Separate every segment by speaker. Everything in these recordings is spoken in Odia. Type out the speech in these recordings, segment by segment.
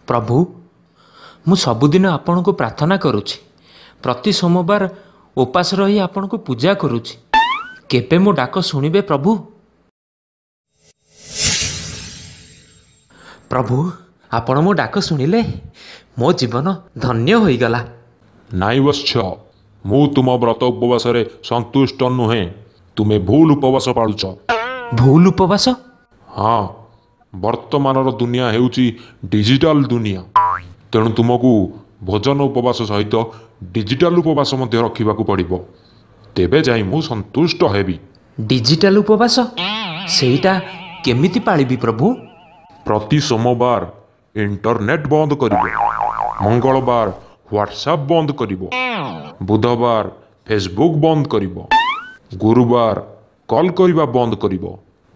Speaker 1: ପ୍ରଭୁ, ମୁଁ ସବୁଦିନ ଆପଣଙ୍କୁ ପ୍ରାର୍ଥନା କରୁଛି। ପ୍ରତି ସୋମବାର ଉପାସ ରହି ଆପଣଙ୍କୁ ପୂଜା କରୁଛି। କେବେ ମୋ ଡାକ ଶୁଣିବେ ପ୍ରଭୁ? ପ୍ରଭୁ, ଆପଣ ମୋ ଡାକ ଶୁଣିଲେ, ମୋ ଜୀବନ ଧନ୍ୟ ହୋଇଗଲା।
Speaker 2: ନାଇଁ ବତ୍ସ, ମୁଁ ତୁମ ବ୍ରତ ଉପବାସରେ ସନ୍ତୁଷ୍ଟ ନୁହେଁ। ତୁମେ ଭୁଲ ଉପବାସ ପାଳୁଛ।
Speaker 1: ଭୁଲ ଉପବାସ?
Speaker 2: ହଁ, ବର୍ତ୍ତମାନର ଦୁନିଆ ହେଉଛି ଡିଜିଟାଲ ଦୁନିଆ। ତେଣୁ ତୁମକୁ ଭୋଜନ ଉପବାସ ସହିତ ଡିଜିଟାଲ ଉପବାସ ମଧ୍ୟ ରଖିବାକୁ ପଡ଼ିବ, ତେବେ ଯାଇ ମୁଁ ସନ୍ତୁଷ୍ଟ ହେବି।
Speaker 1: ଡିଜିଟାଲ ଉପବାସ? ସେଇଟା କେମିତି ପାଳିବି ପ୍ରଭୁ?
Speaker 2: ପ୍ରତି ସୋମବାର ଇଣ୍ଟରନେଟ୍ ବନ୍ଦ କରିବ, ମଙ୍ଗଳବାର ହ୍ୱାଟ୍ସଆପ୍ ବନ୍ଦ କରିବ, ବୁଧବାର ଫେସବୁକ୍ ବନ୍ଦ କରିବ, ଗୁରୁବାର କଲ୍ କରିବା ବନ୍ଦ କରିବ,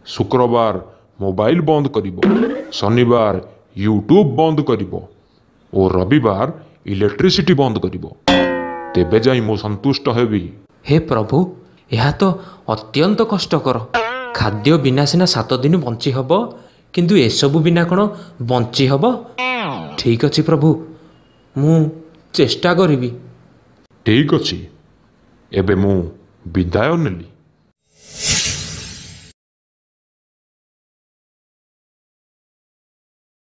Speaker 2: ଶୁକ୍ରବାର ମୋବାଇଲ ବନ୍ଦ କରିବ, ଶନିବାର ୟୁଟ୍ୟୁବ୍ ବନ୍ଦ କରିବ ଓ ରବିବାର ଇଲେକ୍ଟ୍ରିସିଟି ବନ୍ଦ କରିବ। ତେବେ ଯାଇ ମୁଁ ସନ୍ତୁଷ୍ଟ ହେବି।
Speaker 1: ହେ ପ୍ରଭୁ, ଏହା ତ ଅତ୍ୟନ୍ତ କଷ୍ଟକର। ଖାଦ୍ୟ ବିନା ସିନା 7 ଦିନ ବଞ୍ଚି ହେବ, କିନ୍ତୁ ଏସବୁ ବିନା କ'ଣ ବଞ୍ଚି ହେବ? ଠିକ୍ ଅଛି ପ୍ରଭୁ, ମୁଁ ଚେଷ୍ଟା କରିବି।
Speaker 2: ଠିକ୍ ଅଛି, ଏବେ ମୁଁ ବିଦାୟ ନେଲି।